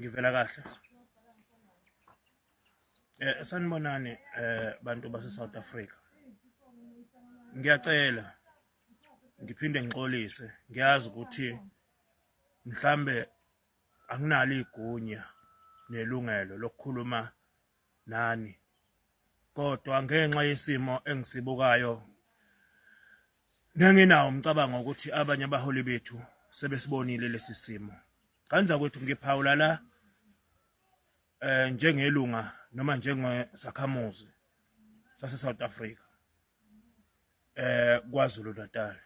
Ngivela kahle. Sanibonani bantu base South Africa. Ngiyacela ngiphinde ngixolise, ngiyazi ukuthi mhlambe anginalo igunya nelungelo lokukhuluma nani, kodwa ngenxa yesimo engisibukayo nenginawo umcabango ukuthi abanye abaholi bethu sebesibonile lesi simo. Kanza kwethu ngiphawula la njengelunga noma njengesakhamuzi sase South Africa KwaZulu Natal.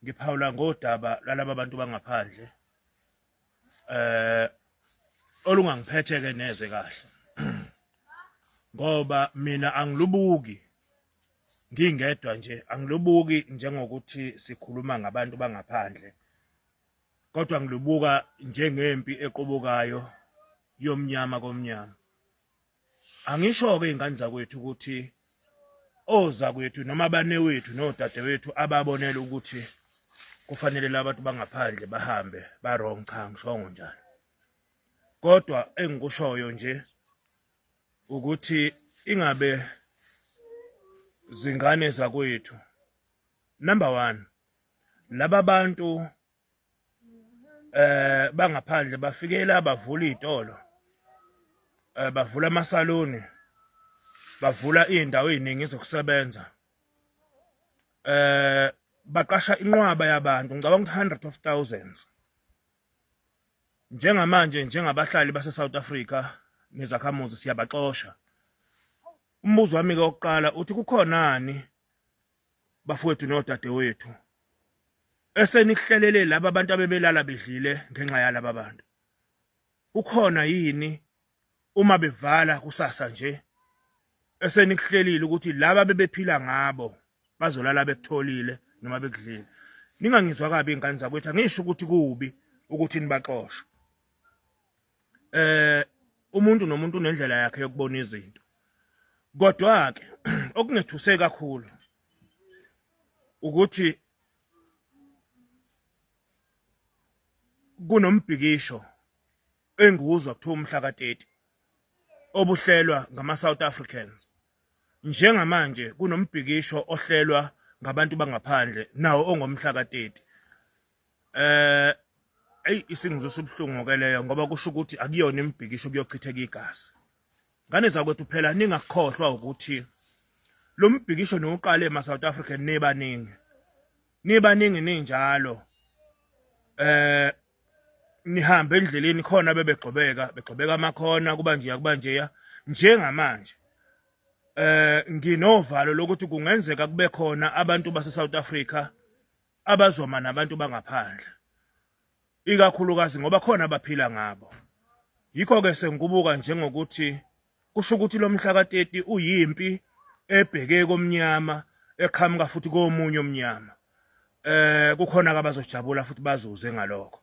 Ngiphawula ngodaba lwalaba bantu bangaphandle olungangiphethe ke neze kahle, ngoba mina angilubuki ngingedwa nje, angilubuki njengokuthi sikhuluma ngabantu bangaphandle, kodwa ngilubuka njengempi equbukayo yomnyama komnyama. Angisho-ke iy'ngane zakwethu ukuthi ozakwethu noma abanewethu nodadewethu ababonela ukuthi kufanele labantu bangaphandle bahambe ba-wrong, cha, ngishongo njalo. Kodwa engikushoyo nje ukuthi ingabe zingane zakwethu, number 1, laba bantu bangaphandle bafikela bavula izitolo, bavula amasaluni, bavula izindawo eziningi zokusebenza, baqasha inqwaba yabantu, ngicabanga ukuthi hundreds of thousands. Njengamanje njengabahlali base South Africa nezakhamuzi siyabaxosha. Umbuzo wami ke oqala uthi kukhonani bafowethu nodadewethu esenikuhlelele laba bantu abebelala bedlile ngenxa yalaba bantu? Kukhona yini uma bevala kusasa nje esenikuhlelile ukuthi laba bebephila ngabo bazolala bekutholile noma bekudlile? Ningangizwa kabi ingane zakwethu, angisho ukuthi kubi ukuthi nibaxoshe. Umuntu nomuntu unendlela yakhe yokubona izinto, kodwa ke okungethuse kakhulu ukuthi kunombhikisho engiwuzwa kuthiwa umhla ka-30 obuhlelwa ngama-South Africans. Njengamanje kunombhikisho ohlelwa ngabantu bangaphandle nawo ongomhla ka-30. Eyi, isingizwisa ubuhlungu ke leyo, ngoba kusho ukuthi akuyona imibhikisho kuyochitheka igazi. Ngane zakwethu, phela ningakukhohlwa ukuthi lo mbhikisho niwuqale ema-South African nibaningi, nibaningi ninjalo, nihambe endleleni khona bebegxobeka begxobeka amakhona kuba nje kuba njeya. Njengamanje nginovalo lokuthi kungenzeka kube khona abantu base South Africa abazoma nabantu bangaphandle, ikakhulukazi ngoba khona abaphila ngabo. Yikho ke sengikubuka njengokuthi kusho ukuthi lo mhla ka-30 uyimpi ebheke komnyama eqhamuka futhi komunye omnyama. Kukhona abazojabula futhi bazuze ngalokho.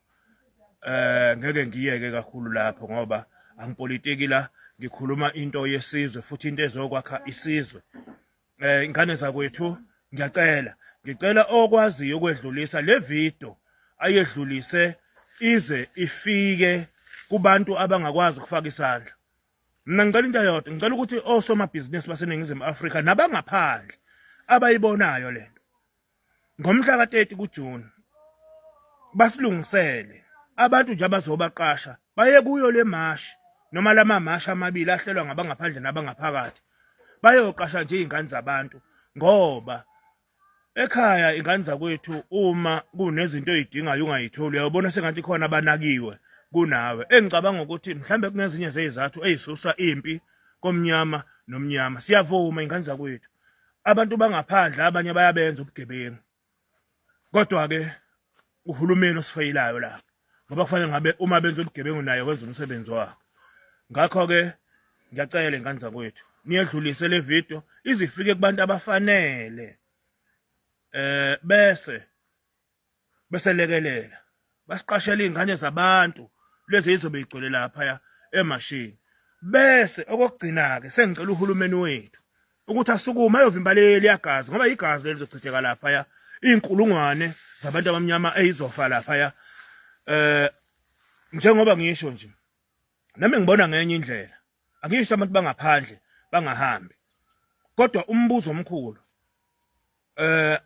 Ngeke ngiyeke kakhulu lapho ngoba angipolitiki la, ngikhuluma into yesizwe futhi into ezokwakha isizwe. Ingane zakwethu, ngiyacela, ngicela okwaziyo ukwedlulisa le video ayedlulise ize ifike kubantu abangakwazi ukufaka isandla. Mina ngicela into eyodwa, ngicela ukuthi osomabhizinisi baseNingizimu Afrika nabangaphandle abayibonayo lento ngomhla ka-30 kuJune basilungisele abantu nje abazobaqasha baye kuyo le mashi noma lama mashi amabili ahlelwa ngabangaphandle nabangaphakathi, bayoqasha nje izingane zabantu, ngoba ekhaya ingane zakwethu uma kunezinto oyidingayo ungayitholi uyabona sengathi khona abanakiwe kunawe. Engicabanga ukuthi mhlambe kungezinye zezizathu ezisusa impi komnyama nomnyama. Siyavuma ingane zakwethu, abantu bangaphandle abanye bayabenza ubugebengu, kodwa ke uhulumeni osifeyilayo lapho, ngoba kufanele ngabe uma benza ubugebengu naye wenza umsebenzi wakhe. Ngakho ke ngiyacela ingane zakwethu niyedlulise le video izifike kubantu abafanele, bese beselekelela basiqashela izingane zabantu lezi izobe igcwele lapha emashini. Bese okokugcina ke sengicela uhulumeni wethu ukuthi asukume ayovimba leli yagazi, ngoba igazi leli lizochitheka lapha, inkulungwane zabantu abamnyama eyizofa lapha. Njengoba ngisho nje. Nami ngibona ngenye indlela. Angisho abantu bangaphandle bangahambi. Kodwa umbuzo omkhulu eh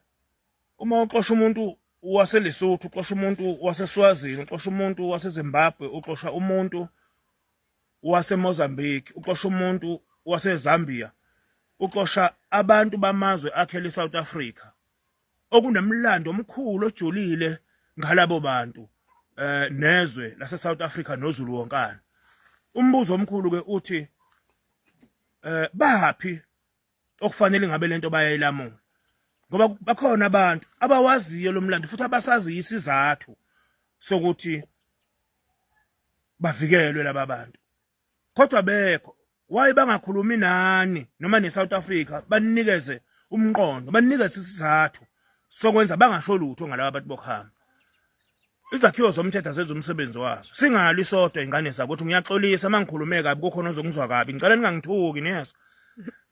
uma uxosha umuntu waseLesotho, uxosha umuntu waseSwazini, uxosha umuntu waseZimbabwe, uxosha umuntu waseMozambique, uxosha umuntu waseZambia, uxosha abantu bamazwe akhele iSouth Africa okunemlando omkhulu ojulile ngalabo bantu eh nezwe lase South Africa noZulu wonkana. Umbuzo omkhulu ke uthi eh baphi okufanele ngabe lento bayayilamula ngoba bakhona abantu abawaziyo lo mlando futhi abasaziyo isizathu sokuthi bavikelwe laba bantu kodwa bekho why bangakhulumi nani noma neSouth Africa banikeze umqondo banikeze isizathu sokwenza bangasho lutho ngalaba bantu bokuhamba. Izakhiwo zomthetho azenza umsebenzi wazo. Singalwi sodwa ingane zakuthi ngiyaxolisa uma ngikhulume kabi kukhona ozongizwa kabi. Ngicela ningangithuki niyezwa.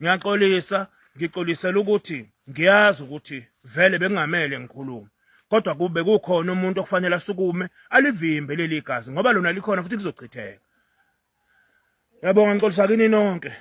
Ngiyaxolisa, ngixolisela ukuthi ngiyazi ukuthi vele bekungamele ngikhulume. Kodwa kube kukhona umuntu okufanele asukume alivimbe leli gazi ngoba lona likhona futhi lizochitheka. Yabonga ngixolisa kini nonke.